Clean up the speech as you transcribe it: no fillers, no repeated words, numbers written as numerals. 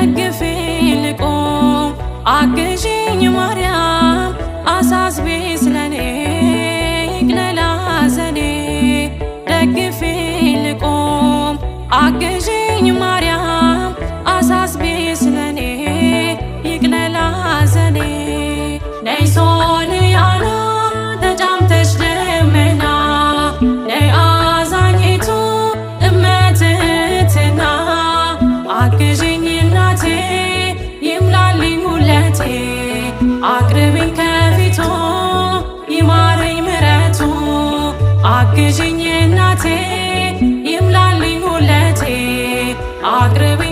ደግፌ ልቁም አግዢኝ ማርያም አሳስቢ ስለኔ ይቅለል ሐዘኔ ደግፌ ልቁም አግዢኝ ማርያም አሳስቢ ስለኔ ይቅለል ሐዘኔ ነይ ሶልያና ተጫምተሽ ደመና ነይ አዛኝቱ እመትህትና አግዢኝ እናቴ ይምላልኝ ሁለቴ አቅርቢኝ ከፊቱ ይማረኝ ምረቱ አግዢኝ እናቴ ይምላልኝ ሁለቴ አቅርቢኝ።